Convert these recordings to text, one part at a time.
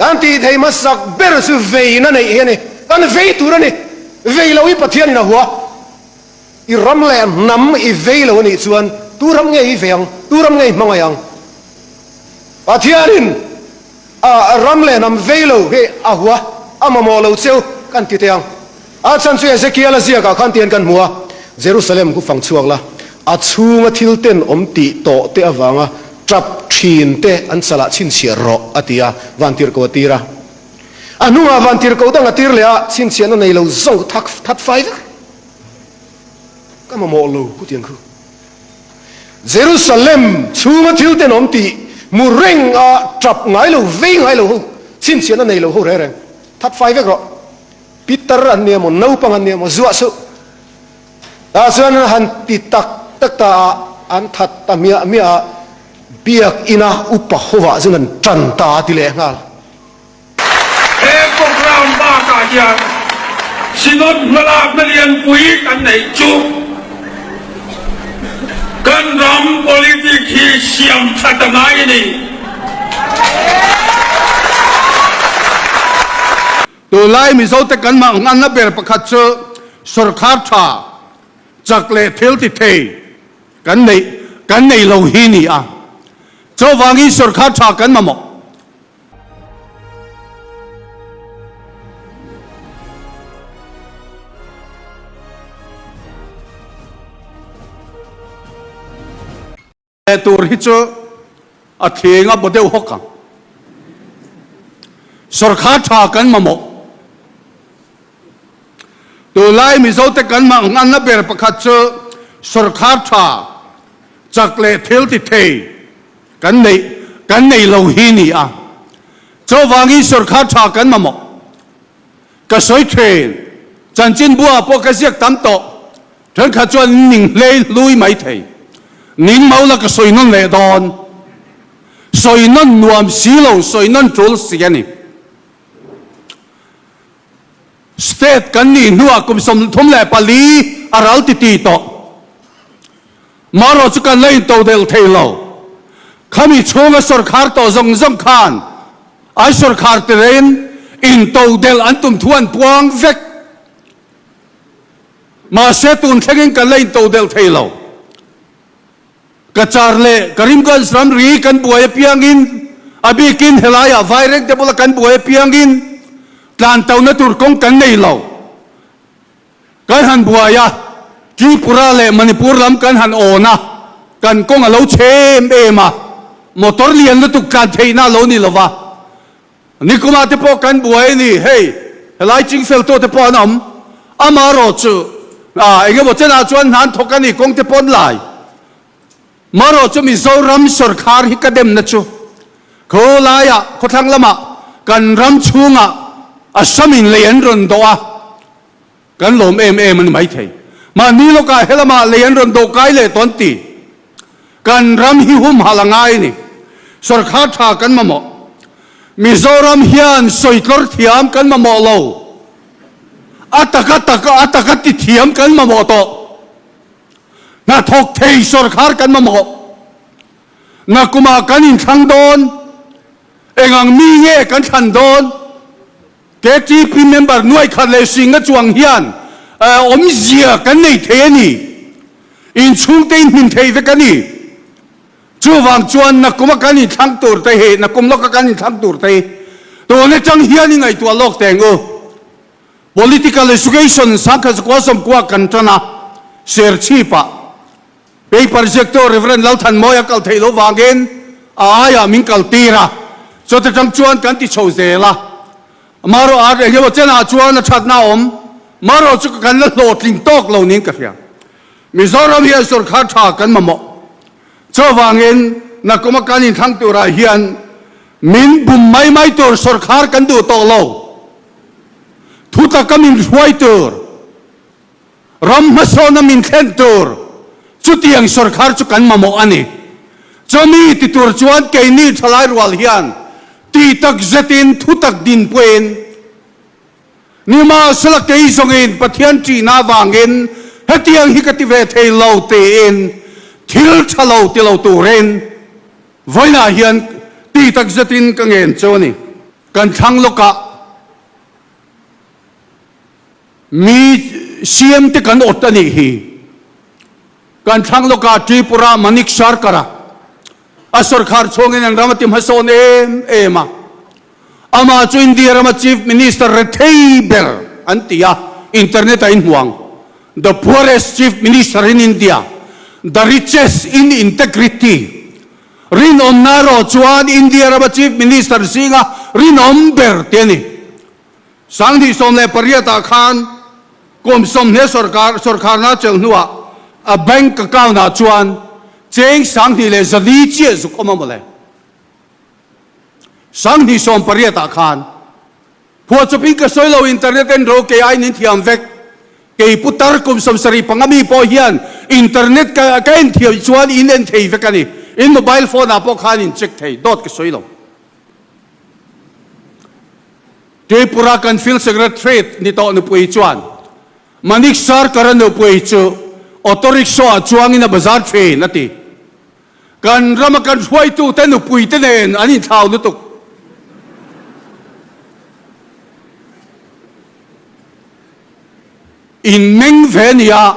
Kan tih thei hmasak ber chu veina neih hi a ni. Kan vei tur a ni. Vei lo hi Pathianin a hua. I ram leh hnam i vei lo a nih chuan tu ram nge i vei ang? Tu ram nge i hmangaih ang? Pathianin a ram leh hnam vei lo hi a hua, a mamawh lo cheu kan ti teh ang. A chhan chu Ezekiel-a ziakah khan tihian kan hmu a, Jerusalem khu fang chhuak la, a chhunga thil ten awm tih tawh te avanga tap thin te an chalah chhinchhiah rawh, a ti a, vantirhkoh a tir a. A hnungah vantirhkoh dang a tir leh a, chhinchhiahna nei lo zawng thak that fai vek. Ka mamawh lo ku tiang khu. Jerusalem chhunga thil ten awm tih hmu reng a tap ngai lo, vei ngai lo ho, chhinchhiahna nei lo ho reng reng that fai vek rawh. Pitar an nia maw, naupang an nia maw, zuah suh. Tah chuan an han ti tak tak ta a, an that ta miah miah a, biak ina upa hovah chuan an tan ta a ti leh nghal. He program bakah hian Synod hmalakna lianpui kan neih chu kan ram politic hi siam that a ngai a ni. Tunlai Mizote kan mah nganna ber pakhat chu sawrkhar tha, chak leh thil ti thei kan neih kan nei lo hi ni a. Chuvangin sawrkhar tha kan mamawh. Tur hi chu a thing a baw deuh hawk ang. Sawrkhar tha kan mamawh. Tunlai Mizote kan mah nganna ber pakhat chu sawrkhar tha, chak leh thil ti thei kan neih kan nei lo hi ni a. Chuvangin sawrkhar tha kan mamawh. Ka sawi thin, chanchinbuah pawh ka ziak tam tawh. Thenkhat chuan ning hlei hlui mai thei. Ning mau la ka sawi nawn leh dawn. Sawi nawn nuam si lo, sawi nawn tul si a ni. State kan nih hnuah kum 34 a ral ti ti tawh. Marawh chu kan la intodelh thei lo. Khami chhunga sawrkhar tawh zawng zawng khan ai sawrkhar tirein intodelh an tum thu an puang vek. Mahse tun thlengin kan la into delh thei lo. Cachar leh Karimganj ramri kan buai apiangin, a bikin helaiah Vairengte bula kan buai apiangin tlan tona tur kawng kan nei lo. Kan han buai a, Tripura leh Manipur lam kan han awn a, kan kawng a lo chhe em em a, motor lian lutuk tlan theihna a lo ni lo va. Nikumah te pawh kan buai a ni, hei helai chingfel tawh te pawh an awm, amarawh chu ah eng emaw chenah chuan hna an thawk a ni, kawng te pawh an lai. Marawh chu Mizoram sawrkhar hi ka demna chu khawlaiah khawthlang lamah kan ram chhungah Assam in lei an rawn dawh a, kan lawm em em a ni maithei. Mahni lawkah helamah lei an rawn dawh kai leh tawh an ti. Kan ram hi humhalh a ngai a ni. Sawrkhar tha kan mamawh. Mizoram hian sawitlawr thiam kan mamawh lo. A taka taka a taka ti thiam kan mamawh tawh. Hnathawk thei sawrkhar kan mamawh. Nakumah kan inthlang dawn. Engang mi nge kan thlan dawn? KTP member nuai khat leh singa chuang hian awmzia kan nei thei a ni. Inchhungte in hmin thei vek a ni. Chuvang chuan nakum a kan inthlang tur te hi, nakum lawka kan inthlang tur te hi tun atang hian i ngaihtuah lawk teng u. Political Education sangkhat zakua sawmkua kan tan a, Serchhip-ah Paper ziaktu Rev. Lalthanmawia a kal theih loh vangin a aiah min kal tir a, chawt atang chuan kan ti chho zel a. Marawh a eng emaw chenah chuan a thatna a awm, marawh chu kan la hlawhtling tawk lo niin ka hria. Mizoram hian sawrkhar tha kan mamawh. Chuvangin nakuma kan inthlang turah hian min bum mai mai tur sawrkhar kan duh tawh lo. Thutaka min hruai tur. Ram hmasawna min thlen tur chutiang sawrkhar chu kan mamawh a ni. Chumi ti tur chuan keini thalai rual hian ti tak zetin thu tak dinpuiin nimahsela kei zawngin Pathian ṭihna avangin hetiang hi ka ti ve thei lo tiin thil ṭha lo ti lo turin vawiinah hian ti tak zetin ka ngen chu a ni. Kan thlang lawkah mi CM te kan awt a nih hi. Kan thlang lawkah Tripura Manik Sarkar-a a sawrkhar chhungin an ram a ti hmasawn em em a. Amah chu India rama Chief Minister rethei ber an ti a, internet ah in hmu ang. The poorest Chief Minister in India, the richest in integrity. Rinawmna erawh chuan India rama Chief Minister zinga rinawm ber te a ni. 2018 ah khan kum sawmhnih sawrkar sawrkharna chelh hnuah a bank account ah chuan cheng 2400 chiah zuk awm a mawle. 2018 ah khan phuahchawpin ka sawi lo internet en ro kei aiin in thiam vek. Kei putar kum 75 mi pawh hian internet ka ka en thiam chuan in en thei vek a ni. In mobile phone ah pawh khan in check thei dawt ka sawi lo. Tripura kan field secretary ni tawh nupui chuan Manik Sarkar-a nupui chu auto rickshaw ah chuangin a bazar thin a ti. Kan rama kan hruaitute nupuite nen an inthlau lutuk. In meng ve nia,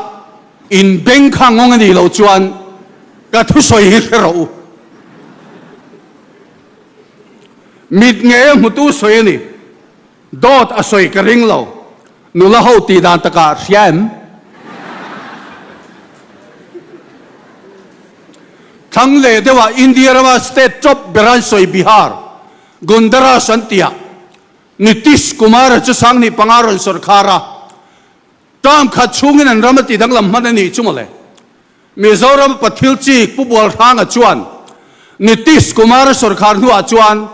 in beng kha ngawng a nih loh chuan ka thusawi hi hre rawh u. Mit ngei a hmutu sawi a ni. Dawt a sawi ka ring lo. Nula ho tih dan takah hria em? Thlang leh deuhah India rama state top ber an sawi Bihar, Gundaras an tih ah Nitish Kumar-a chu 2005 rawn sawrkhar a, term khat chhungin an ram a ti danglam hman a nih chu mawle. Mizoram Pathil Chik Pu Bualhranga chuan Nitish Kumar-a sawrkhar hnuah chuan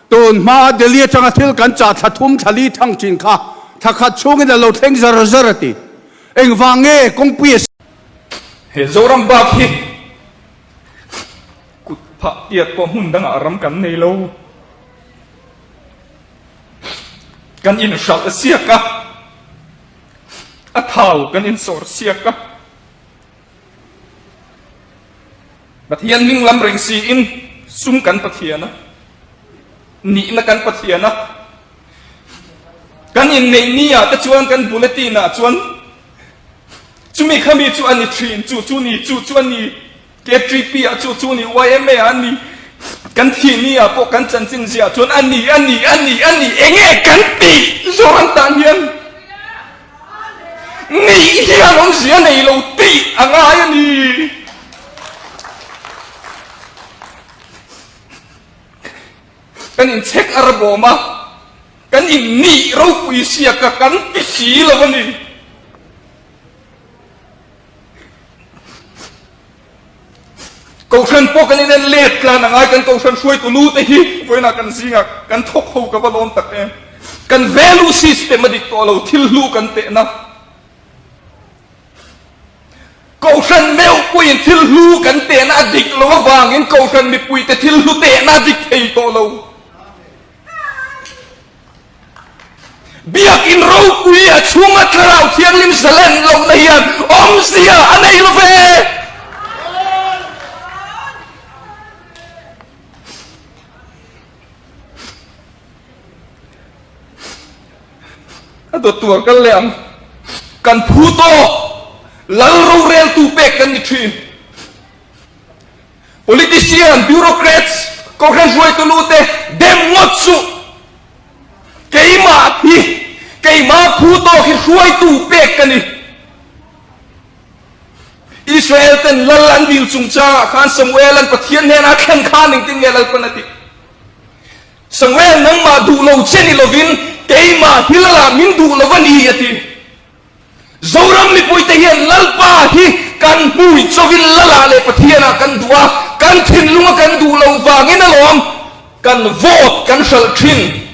tun hmaa Delhi atanga thil kan chah thla thum thla li thang thin kha thla khat chhungin a lo thleng zar zar a ti. Engvang nge kawngpui a He Zoram bak hi kut phah tiat pawh hmun dangah ram kan nei lo. Kan inhralh siak a, a thau kan insawr siak a. Pathian hming lam reng siin sum kan Pathian a, nihna kan Pathian a. Kan inneih ni ah te chuan kan bulletin ah chuan chumi khami chu a ni thin, chu chu ni, chu chu a ni, KTP ah chu chu ni, YMA ah a ni, kan thih ni ah pawh kan chanchin ziah chuan a ni, a ni, a ni, a ni, enge kan tih Zoram tan hian? Nih hian awmzia nei lo tih a ngai a ni. Kan inchhek a rabawm a, kan innih ropui siak a kan ti si lo a ni. Kohhran pawh kan inen let tlan a ngai, kan kohhran hruaitu lu te hi vawiinah kan zingah kan thawk ho ka va lawm tak em. Kan value system a dik tawh lo, thil hlu kan tehna. Kohhran meuh puiin thil hlu kan tehna a dik lo avangin kohhran mipuite thil hlu tehna a dik thei tawh lo. Biakin ropui a chhunga Thlarau Thianghlim zalen lohna hian awmzia a nei lo ve. A dawt tur kal leh ang. Kan phu tawk lal roreltu pek kan ni thin. Politician, bureaucrats, kohhran hruaitu lu te dem ngawt suh. Keimah hi, keimah phu tawk hi hruaitu pek ka ni. Israel ten lal an dil chungchangah khan Samuel an Pathian hnenah a thlen khan engtin nge Lalpan a tih? Samuel nangmah duh lo che ni lovin keimah hi lalah min duh lo a ni a ti. Zoram mipuite hian Lalpa hi kan hmui chawin Lalah leh Pathianah kan duh a, kan thinlunga kan duh loh vangin alawm kan vote kan hralh thin.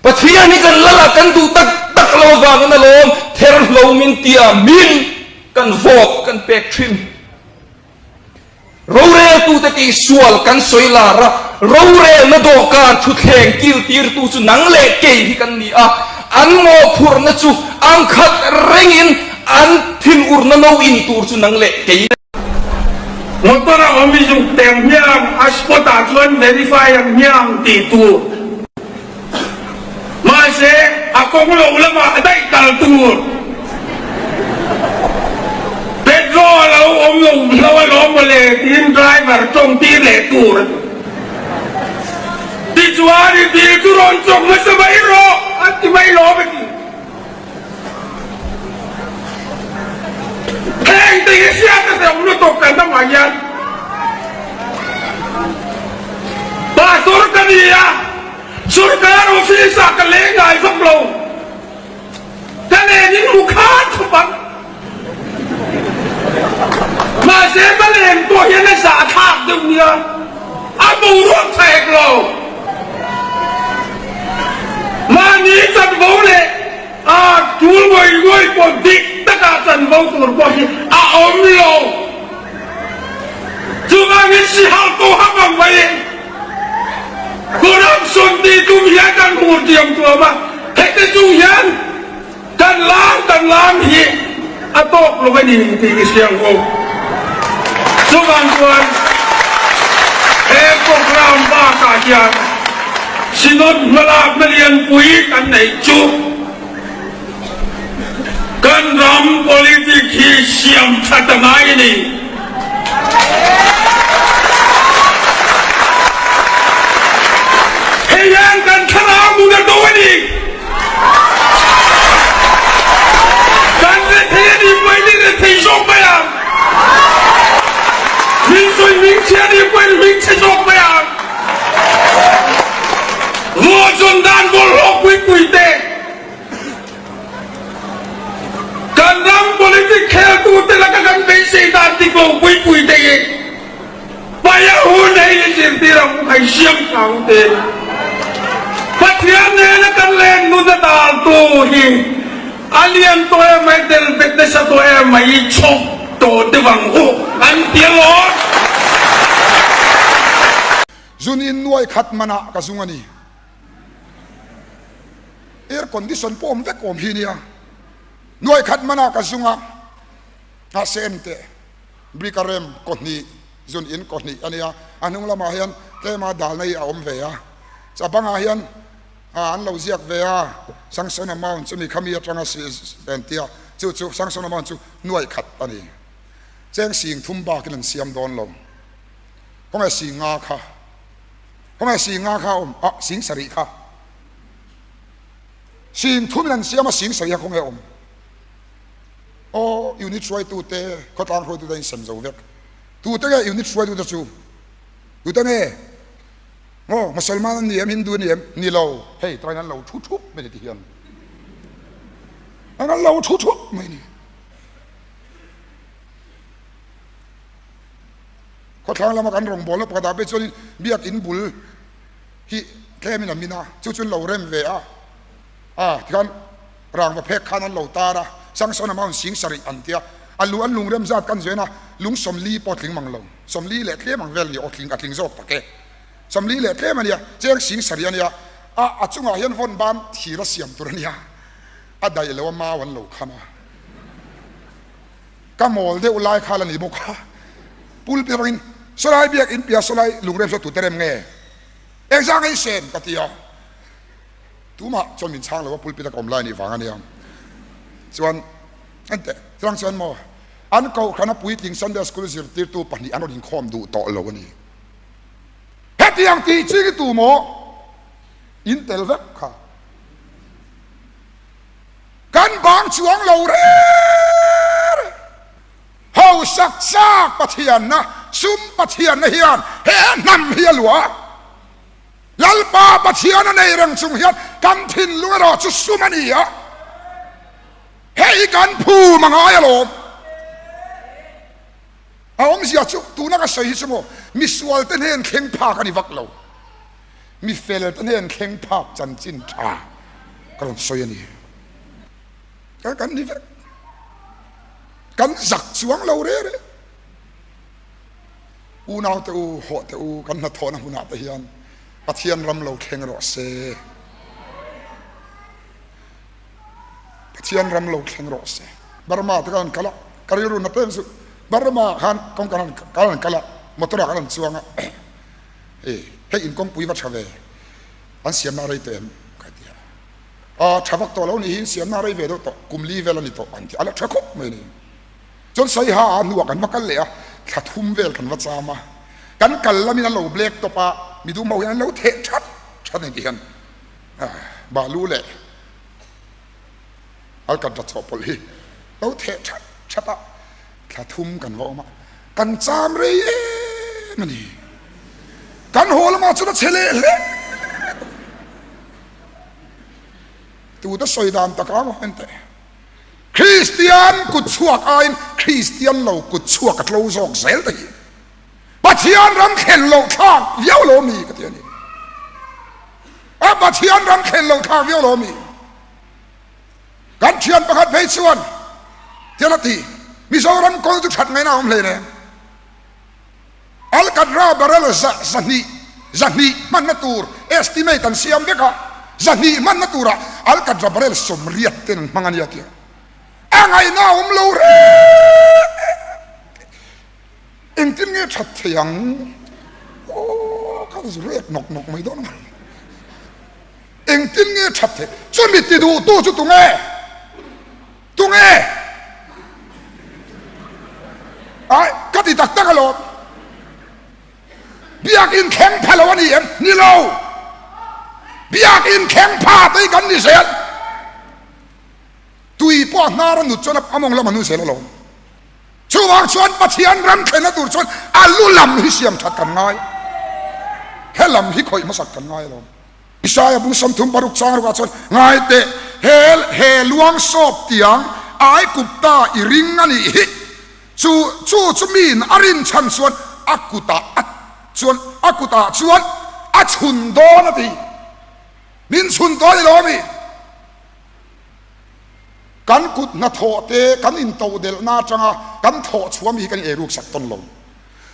Pathian hi kan Lalah kan duh tak tak lo vangin alawm therhlo min tia min kan vote kan pek thin. Roreltute tihsual kan sawi lar a, rorelna dawhkan thutthleng kiltirtu chu nang leh kei hi kan ni a, an mawhphurhna chu ang khat rengin an thinurna no in tur chu nang leh kei. Motor a awm i zuk teng hmiang, a spot ah chuan verify ang hmiang tih tur. Mahse, a kawng lo lamah a daih kal tur. Petrol a lo awm lo hlo alawm mawle tiin driver tawng tir leh tur a ti. Tichuan i dil chu rawn chawk hmasa mai rawh a ti mai lawm a ti. Heng te hi hriat a hreuh lutuk kan ramah hian Pastor ka ni a, Sorkar office ah ka leng ngai vak lo. Ka len in mu khan thup ang. Mahse ka len pawh hian a zahthlak deuh nia, a boruak tha hek lo. Mahni chanvo leh a tul ngawih ngawih pawh dik taka chanvo tur pawh hi a awm lo. Chuvangin sihal ko hap ang mai in corruption tih tum hian kan hmur tiam tuam a, heti chung hian kan lang kan lang hi a tawk lo a ni tih i hria ang u. Chuvang chuan he program bakah hian Synod hmalakna lianpui kan neih chu, Kan ram politic hi siam that a ngai a ni. Hei hian kan thlarau nun a do a ni. Kan rethei a nih pawhin i rethei zawk mai ang. Min sawi hmingchhe a nih pawhin hmingchhe zawk mai ang. Ruahzun dan bawlhhlawh pui pui te. Kan ram politic kheltute laka kan beisei dan dik lo pui pui te hi paih a hun hei i zirtir ang u khai siam tha u te. Pathian nena kan len nun a daltu hi a lian tawh em mai, tel bet nasa tawh em mai i chhawk tawh deuh ang u an ti alawm. Zun in nuai khat manah ka zung a ni. Air condition pawh awm vek awm hi nia. Nuai khat manah ka zung a, mahse en teh brick a rem kaw hnih, zun in kaw hnih a nia. A hnung lamah hian tlema dalna hi a awm ve a, a bangah hian an lo ziak ve a, sanction amount chumi khami atanga en tia, chu chu sanction amount chu nuai khat a ni. Cheng sing thum bakin an siam dawn lo. Khawnge sing nga kha? Khawnge sing nga kha awm? Ah, sing sarih kha. Sing thumin an siam a, sing sarih kha khawnge awm? Aw, unit hruaitute, khawtlang hruaitute in sem zo vek. Tute nge unit hruaitute chu? Tute nge? Aw, Musalman an ni em, Hindu an ni em? Ni lo. Hei, tawhin an lo thu thup mai ni ti hian. An lo thu thup mai ni. Khawthlang lama kan rawngbawlna pakhatah phei chuanin biakin bul hi tlemin a min a, chu chu an lo rem ve a, a tikhan rangva phek khan an lo tar a, Samson amount sing sarih an tia, a lu an lungrem zat kan zuain a, lung 40 pawh a tling mang lo, 40 leh tlem ang vel ni aw tling a tling zawk tak e, 40 leh tlem a nia, cheng sing sarih a nia, a a chungah hian vawn ban thir a siam tur a nia, a daih lo a mau an lo kham a. Ka mawl deuh lai kha la ni bawk a, pulpit atangin sawlai biak in piah sawlai lungrem saw tute rem nge? Engzah nge i sem? ka ti a, tumah chuan min chhang lo a, pulpit a ka awm lai nih vang a nia. Chuan enteh, chutang chuan maw an kohhrana puitling Sunday school zirtirtu pahnih an rawn inkhawm duh tawh lo a ni. Hetiang tih ching i tu maw? In tel vek kha. Kan bang chuang lo reng reng. Hausak chak Pathianna, sum Pathianna hian he hnam hi a luah a. Lalpa Pathian a nei reng chung hian kan thinlung erawh chu sum a ni a. Hei kan phum a ngai alawm. A awmzia chu tuna ka sawi hi chu maw misualte hnen thleng phak a ni vak lo. Mi fel te hnen thleng phak chanchin tha ka rawn sawi a ni. Kan kan ni vek. Kan zak chuang lo re re. Unau te u, hawh te u, kan hnathawhna hmunah te hian Pathian ram lo thleng rawh se. Pathian ram lo thleng rawh se. Burma te khan kal a, ka rilru na peng chu. Burma ah khan kawng kan han kan han kal a, motor ah kan han chuang a, e hei in kawngpui va tha ve, an siamna a rei tawh em? Ka ti a, a tha vak tawh lo nih hi, in siamna a rei ve deuh tawh, kum li vel a ni tawh an ti a, a la tha khawp mai a ni. Chuan Saiha ah hnuah kan va kal leh a, thla thum vel kan va cham a, kan kal lamin an lo black top a, midum ho hian an lo theh that that a ni tih hian balu leh Alkatra chawhpawlh hi lo theh that that a, thla thum kan va awm a, kan cham rei em a ni. Kan haw lamah chuan a che leh hle tawh. Tute sawi dan tak ang awm teh. Kristian kut chhuak aiin Kristian lo kut chhuak a tlo zawk zel ta hi Pathian ram thlen loh thlak viau lo mi ka ti a ni. A Pathian ram thlen loh thlak viau lo mi. Kan thian pakhat phei chuan tian a ti, Mizoram kawng chu that ngaihna a awm hle nen. Alkatra barrel za zahnih zahnih hmanna tur estimate an siam vek a, zahnih hmanna turah alkatra barrel 80 ten an hmang a nia tia a ngaihna a awm lo reng. Engtin nge that thei ang? Aw ka rek nawk nawk mai dawn a. Engtin nge that thei? Chumi ti duhtu chu tunge? Tunge? Ai, ka ti tak tak alawm. Biakin thleng pha lo a ni em? Ni lo. Biakin thleng pha te hi kan ni zel. Tui pawh a hnar a nut chuan a mawng lam a nu zel alawm. Chuvang chuan Pathian ram thlenna tur chuan a lu lam hi siam that kan ngai. He lam hi khawih hmasak kan ngai alawm. Isaia bung 36 chang rukah chuan, Ngai teh, he he luang sawp tiang Aigupta i ring a nih hi. Chu chu chu miin a rin chhan chuan a kutah a chuan a kutah chuan a chhun dawn a ti. Min chhun dawn i lo a mi? Kan kut hnathawh te kan intodelhna atanga kan thawh chhuah mi hi kan in eiruk sak tawn lo.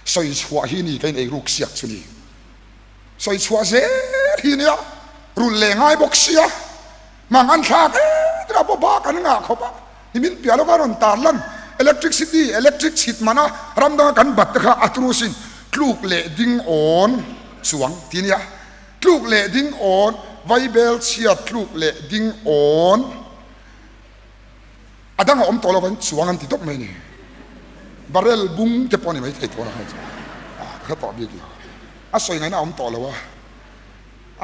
Sawi chhuah hi ni kan in eiruk siak chu ni. Sawi chhuah zel hi nia, rulh leh ngai bawk sia, mang an thlak em em a, pawh bak an ngah khawp a, ni min piah lawka rawn tar lan electricity, electric chhit mana ram danga kan bat te kha a turu sin, tluk leh ding awn chuang ti nia, tluk leh ding awn, vaibel chhia tluk leh ding awn. A dang a awm tawh lo an chuang an ti tawp mai ni. Barrel bung te pawh a ni mai thei tawh ang chu. A ka hre tawh bik lo. A sawi ngaihna a awm tawh lo a.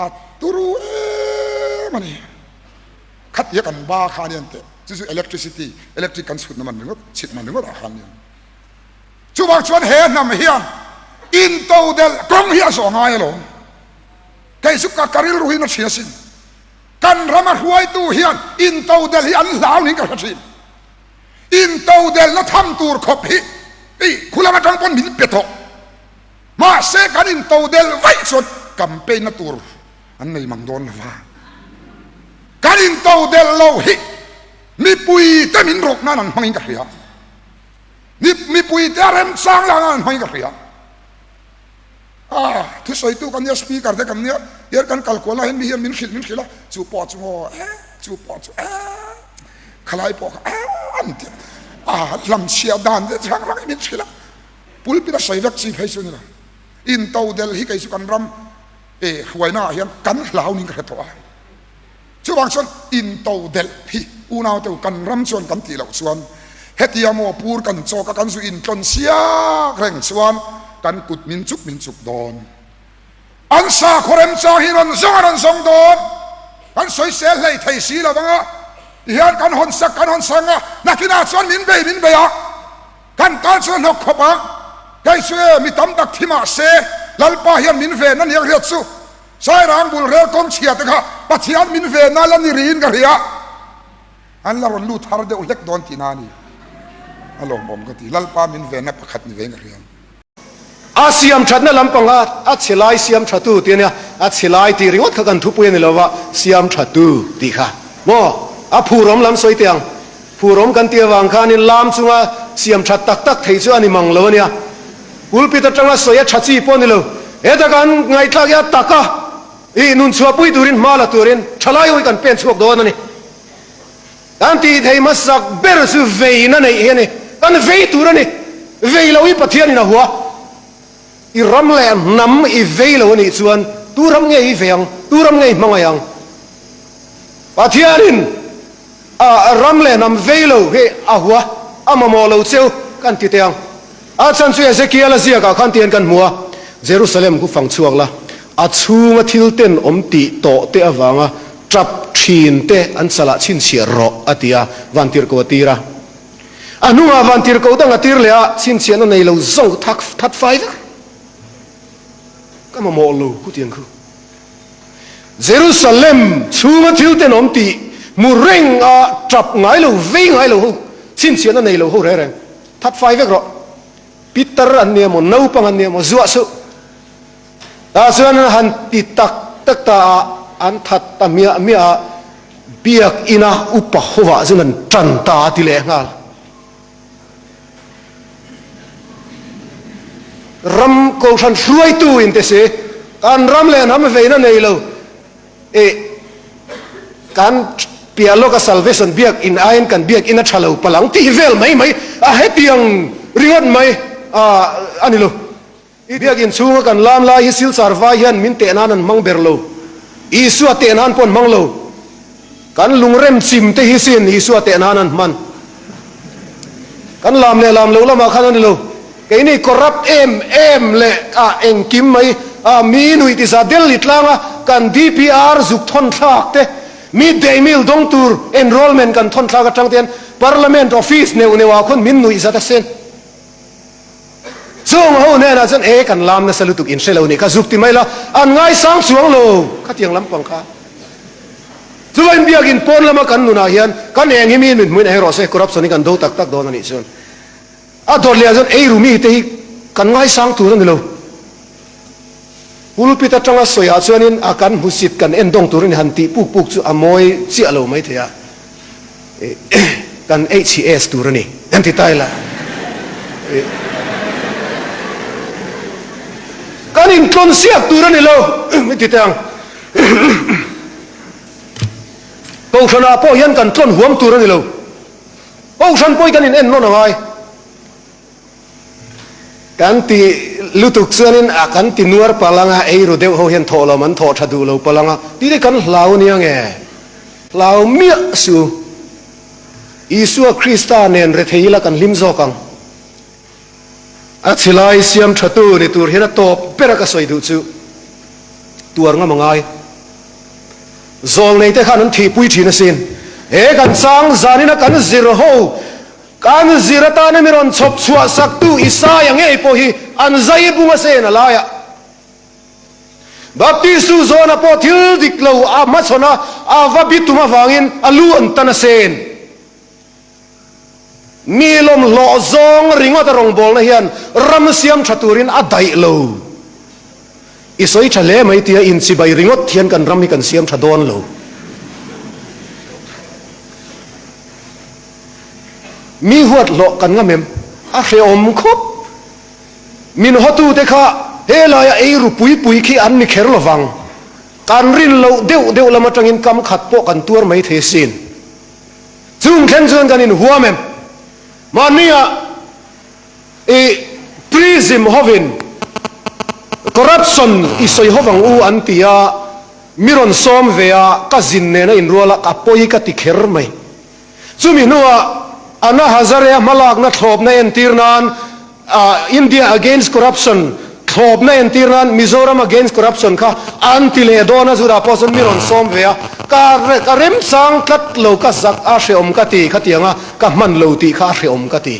A turu em a ni. Khatia kan ba kha anian teh. Chu chu electricity, electric kan chhutna man ringawt, chhit man ringawt ah khan anian. Chuvang chuan he hnam hian intodelh kawng hi a zawh ngai alawm. Kei chu ka ka rilru hi na hria sin. Kan rama hruaitu hian intodelh hi an hlau niin ka hre thin. Intodelhna tham tur khawp hi i khulam atang pawn min pe tawh. Mahse kan intodelh vaih chuan campaign na tur an nei mang dawn lova. Kan intodelh lo hi mipui te min rawk nan an hmangin ka hria. Mipui te a remchang lah nan an hmangin ka hria. A thusawitu kan nia, speaker te kan nia, tihian kan kal kual lai hian mi hian min hrilh min hrilh a, chu pawh chu maw eh chu pawh chu eh khalai pawh kha eh an ti a, a hlamchhiah dan te hrang hrang hi min hrilh a, pulpit a sawi vek chi phei chu ni lo, intodelh hi kei chu kan ram eh hruaina ah hian kan hlau niin ka hre tawh a. Chuvang chuan intodelh hi unaute u kan ram chuan kan tih loh chuan hetia maw pur kan chawk a kan zu intlawn siak reng chuan kan kut min chuk min chuk dawn. An sakhaw remchang hi rawn zawng a rawn zawng dawn. Kan sawisel hlei thei si lo anga tihian kan hawn sak kan hawn sang a nakinah chuan min bei min bei a kan tan chuan hnawk khawp ang. Kei chu e mi tam tak thi mah se Lalpa hian min ven a nia hriat chu. Sairang bul rel kawng chhia te kha Pathian min ve na la ni riin ka hria. An la rawn lut har deuh hlek dawn tihna a ni. A lawmawm ka ti. Lalpa min ve na pakhat ni vein ka hria. A siam thatna lampanga a chhe lai siam thatu tih a nia, a chhe lai tih ringawt kha kan thupui a ni lova, siam thatu tih kha maw a phurawm lam sawi teh ang. Phurawm kan tih avang khanin lam chunga siam that tak tak thei chu a ni mang lo a nia. Pulpit atanga sawi a tha chi pawh a ni lo. Heta kan ngaihthlak hi a tak a, ih nun chhuahpui turin hma la turin thalai ho hi kan pen chhuak dawn a ni. Kan tih thei hmasak ber chu veina neih hi a ni. Kan vei tur a ni. Vei lo hi Pathianin a hua. I ram leh hnam i vei lo a nih chuan tu ram nge i vei ang? Tu ram nge i hmangaih ang? Pathianin a ram leh hnam vei lo hi a hua, a mamawh lo cheu kan ti teh ang. A chhan chu Ezekiel-a ziakah khan tihian kan hmu a, Jerusalem khu fang chhuak la, a chhunga thil ten awm tih tawh te avanga tap thin te an chalah chhinchhiah rawh, a ti a, vantirhkoh a tir a. A hnungah vantirhkoh dang a tir leh a, chhinchhiahna nei lo zawng thak that fai vek. Ka mamawh lo khutiang khu. Jerusalem chhunga thil tenawm tih hmu reng a tap ngai lo, vei ngai lo ho, chhinchhiahna nei lo ho reng reng that fai vek rawh. Pitar an nia maw, naupang an nia maw, zuah suh. Tah chuan an han ti tak tak ta a, an that ta miah miah a, Biakina upa hovah chuan an tan ta a ti leh nghal. Ram kohhran hruaitu in te si, kan ram leh hnam veina nei lo e, kan piah lawka salvation biak in aiin kan biak in a tha lo palang tih vel mai mai a hetiang ringawt mai a ni lo. I biakinn chhunga kan lam lai hi Silchar vai hian min teh nan an hmang ber lo. Isua teh nan pawh an hmang lo. Kan lungrem chim te hi sin Isua teh nan an hman. Kan lam leh lam lo lamah khan a ni lo. Keini corrupt em em leh ah engkim mai ah mi nuih tisa Delhi tlanga kan DPR zuk thawn thlak te, midday meal dawng tur enrollment kan thawn thlak atang te hian Parliament office neuh neuh ah khawn min nuih zat a sen. Chung ho hnenah chuan e kan lam nasa lutuk in hre lo nih kha zuk ti mai la, an ngaisang chuang lo khatiang lampang kha. Chuvain biakin pawn lama kan nunah hian kan eng hi miin min hmuin eng rawh se corruption hi kan do tak tak dawn a nih chuan a dawt leh ah chuan eiru mite hi kan ngaisang tur a ni lo. Pulpit atanga sawiah chuanin a kan hmusit kan endawng tur a ni han tih puk puk chu a mawi chiah lo maithei a, kan HCS tur a ni kan ti ta ila. Kan intlawn siak tur a ni lo i ti teh ang. Kohhranah pawh hian kan tlawn huam tur a ni lo. Kohhran pawh hi kan in ennawn a ngai. Kan ti lutuk chuanin a kan ti nuar palh anga eiru deuh ho hian thawhlawm an thawh tha duh lo palh anga tih te kan hlau ania nge? Hlau miah su. Isua Krista nen rethei ila kan hlim zawk ang. A chhilai siam tha tu ni tur hian a tawp ber a ka sawi duh chu tuar ngam a ngai. Zawlnei te khan an thihpui thin asin. He kan chang zanina kan zir ho Kan zir atana mi rawn chhawp chhuah saktu Isaia ngei pawh hi an zai bung a sen a laiah. Baptistu zawna pawh thil dik lo a hmachhawn a, a va bi tum avangin a lu an tan a sen. Mi lawmhlawh zawng ringawt a rawngbawlna hian ram siam tha turin a daih lo. I sawi tha hle mai tia inchibai ringawt hian kan ram hi kan siam tha dawn lo. Mi huat hlawh kan ngam em? A hrehawm khawp. Min hawtute kha helaia ei ru pui pui khi an ni kher lovang. Kan rin loh deuh deuh lam atangin kam khat pawh kan tuar mai thei asin. Chung thleng chuan kan inhuam em? Mahnia i prism hovin corruption i sawi hovang u an ti a, mi rawn sawm ve a, ka zin nena inrual a, ka pawi ka ti kher mai. Chumi hnuah Anna Hazare-a hmalakna thlawpna entir nan India Against Corruption thlawpna entir nan Mizoram Against Corruption kha an ti leh dawn a, chutah pawh chuan mi rawn sawm ve a, ka remchang tlat lo, ka zak a hrehawm ka ti, khatiang a ka hman lo tih kha a hrehawm ka ti.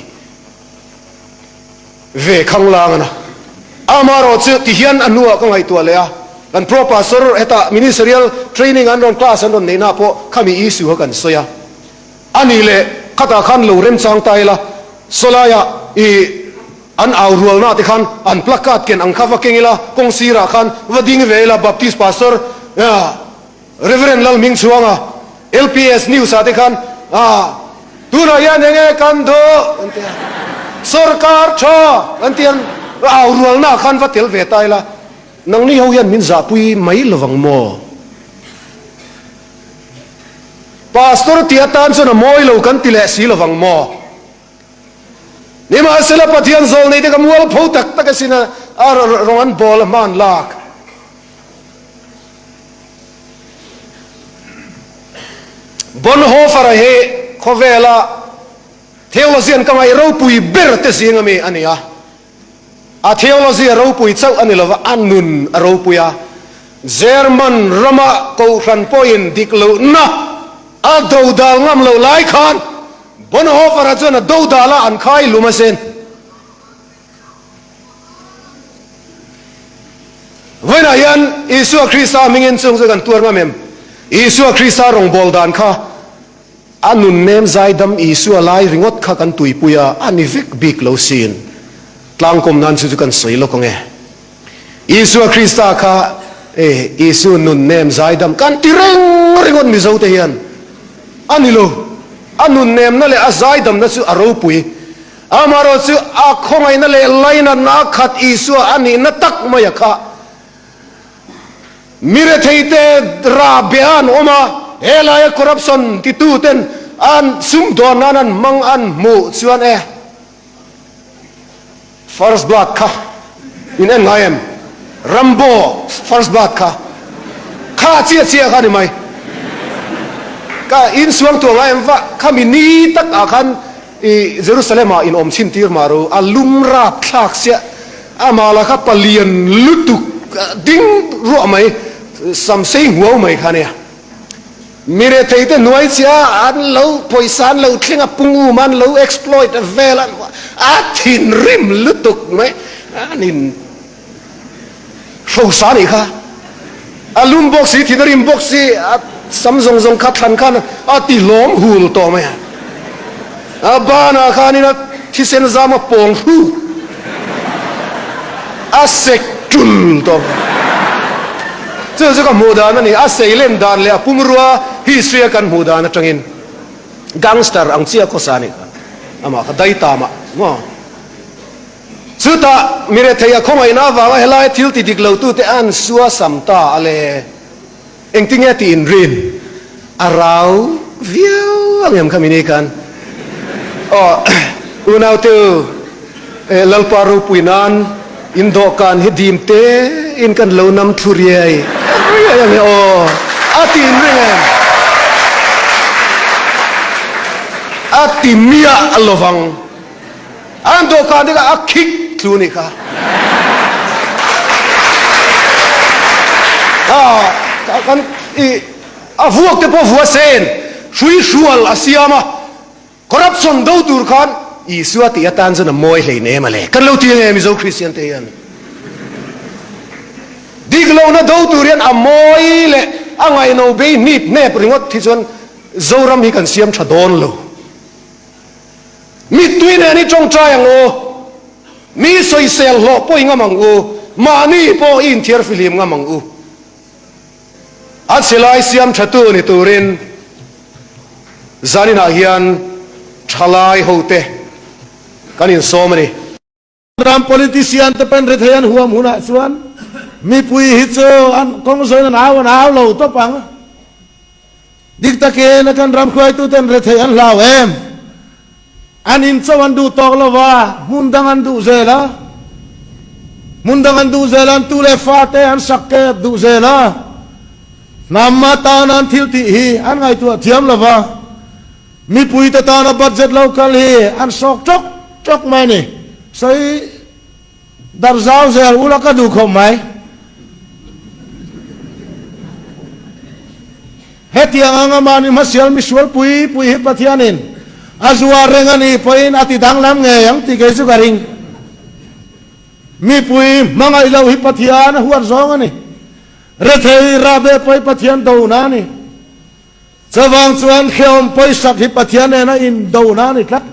Ve khanglang a na. Amaherawh chu tihian a hnuah ka ngaihtuah leh a, kan Pro Pastor hetah Ministerial Training an rawn class an rawn neihna pawh khami issue kha kan sawi a. A nih leh khatah khan lo remchang ta ila, sawlaiah i an au rualna te khan an placard ken ang kha va keng ila, kawng sirah khan va ding ve ila Baptist Pastor Rev. Lalhmingchhuanga, LPS News ah te khan ah tunah hian eng nge kan duh an ti a, sawrkar tha an ti a, au rualna ah khan va tel ve ta ila, nangni ho hian min zahpui mai lovang maw? Pastor tih atan chuan a mawi lo kan ti leh si lovang maw? Nimahsela Pathian zawlneite ka mualpho tak tak asin a rawng an bawl a hma an lak. Bonhoeffer-a hi khawvela theologian ka ngaih ropui ber te zing ami a ni a. A theology a ropui chauh a ni lova, a nun a ropui a. German rama kohhran pawhin dik lohna a dodal ngam loh lai khan Bonhoeffer-a chuan a dodal a, an khai lum asin. Vawiinah hian Isua Krista hmingin chung chu kan tuar ngam em? Isua Krista rawngbâwl dan kha a nunnem zaidam Isua lai ringawt kha kan tuipui a, a ni vek bik lo sin. Tlangkawm nan chu chu kan sawi lawk ang e. Isua Krista kha e Isu nunnem zaidam kan ti reng ringawt Mizo te hian a ni lo. A nunnemna leh a zaidamna chu a ropui. Amaherawh chu a khawngaihna leh lainatna a khat Isua a nihna tak mai a kha. Mi retheite rah beh an awm a, helaia corruption tituten an sumdawn nan an hmang an hmuh chuan e First Blood kha in en ngai em? Rambo First Blood kha kha chiah chiah kha ni mai. Ka insuang tuah ngai em va khami ni tak ah khan I Jerusalem ah in awm chhin tir mah ro, a lum rap thlak siah, amah lah kha palian lutuk ding ruah mai, sam sei huau mai kha nia. Mi rethei te hnuai chiah an lo pawisa an lo thleng a, pung um an lo exploit vel a, a thinrim lutuk mai, an in. Hrosa nih kha a lum bawk si, thin a rim bawk si, a sam zawng zawng kha thlan khan a ti hlawm hul tawh mai a. A banah khanin a thisen zam a pawng hruk, a sek tul tawh mai. Chu chu ka hmuh dan a ni, a seilen dan leh a pumrua history a kan hmuh dan atangin gangster ang chiah khawsa nih kha amah kha daitamah maw. Chutah mi rethei a khawngaihna avanga helai thil ti dik lotute an suasam ta a le. Engtinge tih inrin a rau viau ang em kha mini khan? Aw, unaute u, Lalpa ropui nan in dawhkan hi dim te in kan lo nam thlu riai riai ang e aw, a ti inring em? A ti miah lovang. An dawhkan te kha a khik thlu nih kha. Kan i a vuak te pawh vua sen hrui hrual a siam a, corruption do tur khan Isua tih atan chuan a mawi hlein em a le. Kan lo ti ange Mizo Kristian te hian. Dik lohna do tur hian a mawi leh a ngaihno bei hnip hnep ringawt hi chuan Zoram hi kan siam tha dawn lo. Mittui nen i tawngtai ang u, mi sawisel hlawh pawh i ngam ang u, mahni pawh i inthiar fihlim ngam ang u. A chhilai siam thatu ni turin zaninah hian thalai hote kan insawm a ni. Ram politician te pawn rethei an huam hunah chuan mipui hi chu an kawng zawiin an au an au lo tawp ang. Dik takin a kan ram hruaituten rethei an hlau em? An in chauh an duh tawk lo va, hmun dang an duh zel a. Hmun dang an duh zel a, an tu leh fate an sak kep duh zel a. Hnam atana an thil tih hi an ngaihtuah thiam lo va. Mipuite tana budget lo kal hi an sawk tawk tawk mai a ni. Sawi darh zau zel ula ka duh khawp mai. Hetiang anga mahni hmasial misual pui pui hi Pathianin a zuar reng a nih pawhin a ti danglam ngei ang tih kei chu ka ring. Mipui hmangaih loh hi Pathian a huat zawng a ni. Rethei rahbeh pawh hi Pathian dona a ni. Chuvang chuan hrehawm pawisak hi Pathian nena indona a ni tlat.